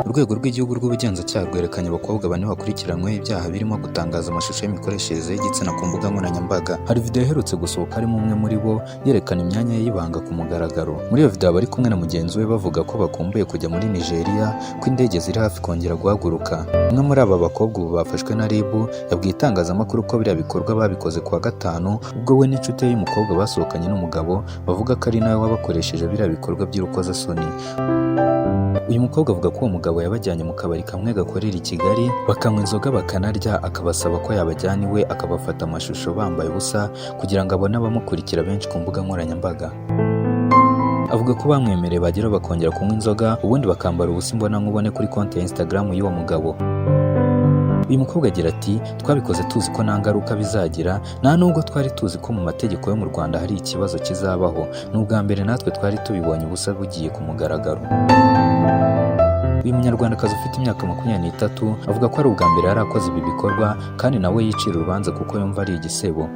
Urwego rw'Igihugu rw'Ubugenzacyaha rwerekanye abakobwa bane bakurikiranyweho ibyaha birimo gutangaza amashusho y'imikoreshereze y'igitsina ku mbuga nkoranyambaga. Hari video iherutse gusohoka harimo umwe muri bo yerekana imyanya ye y'ibanga ku mugaragaro. Muri iyo video aba ari kumwe na mugenzi we bavuga ko bakumbuye kujya muri Nigeria, ko indege ziri hafi kongera guhaguruka. Umwe muri aba bakobwa ubu bafashwe na RIB yabwiye itangazamakuru ko biriya bikorwa babikoze kuwa gatanu, ubwo we n'inshuti ye y'umukobwa basohokanye n'umugabo bavuga ko ari nawe wabakoresheje biriya bikorwa by'urukozasoni. Uyu mukobwa avuga ko uwo mugabo yabajyanye mu kabari kamwe gakorera i Kigali, bakanywa inzoga bakanarya, akabasaba ko yabajyana iwe akabafata amashusho bambaye ubusa kugira ngo abone abamukurikira benshi ku mbuga nkoranyambaga. Avuga ko bamwemereye, bagera bakongera kunywa inzoga, ubundi bakambara ubusa imbonankubone kuri konti ya Instagram y'uwo mugabo. Uyu mukobwa agira ati: "Twabikoze tuzi ko nta ngaruka bizagira, nta nubwo twari tuzi ko mu mategeko yo mu Rwanda hari ikibazo kizabaho. Ni ubwa mbere natwe twari tubibonye ubusa bugiye ku mugaragaro." Uyu Munyarwandakazi ufite imyaka 23 avuga ko ari ubwa mbere yari akoze ibi bikorwa, kandi nawe yicira urubanza kuko yumva ari igisebo.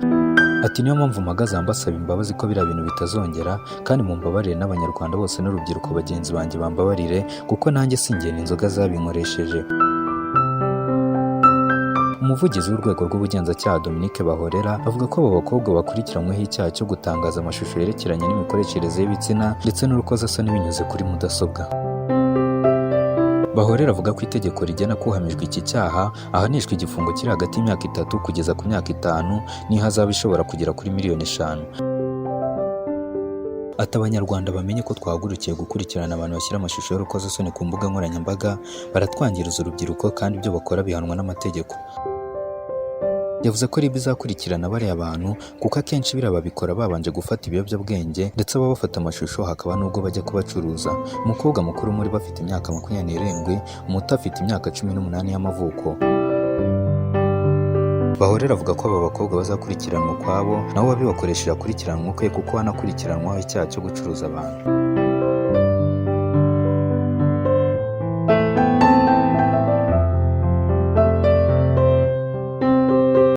Ati: "Niyo mpamvu mpagaze aha mbasaba imbabazi ko biriya bintu bitazongera, kandi mumbabarire n'Abanyarwanda bose n'urubyiruko bagenzi banjye bambabarire, kuko nanjye singenda, inzoga zabinkoresheje." Umuvugizi w'Urwego rw'Ubugenzacyaha, Dominique Bahorera, avuga ko abo bakobwa bakurikiranyweho icyaha cyo gutangaza amashusho yerekeranye n'imikoreshereze y'ibitsina ndetse n'urukozasoni binyuze kuri mudasobwa. Bahorera avuga ko itegeko rigena ko uhamijwe iki cyaha ahanishwa igifungo kiri hagati y'imyaka 3 kugeza ku myaka 5 n'ihazabu ishobora kugera kuri miliyoni 5. Ati: "Abanyarwanda bamenye ko twahagurukiye gukurikirana abantu bashyira amashusho y'urukozasoni ku mbuga nkoranyambaga. Baratwangiriza urubyiruko, kandi ibyo bakora bihanwa n'amategeko." Yavuze ko RIB izakurikirana bariya bantu, kuko akenshi biriya babikora babanje gufata ibiyobyabwenge, ndetse ababafata amashusho hakaba n'ubwo bajya kubacuruza. Umukobwa mukuru muri bo afite imyaka 27, umuto afite imyaka 18 y'amavuko. Bahorera avuga ko aba bakobwa bazakurikiranwa ukwabo, naho uwabibakoresheje akurikiranwa ukwe, kuko anakurikiranwaho icyaha cyo gucuruza abantu.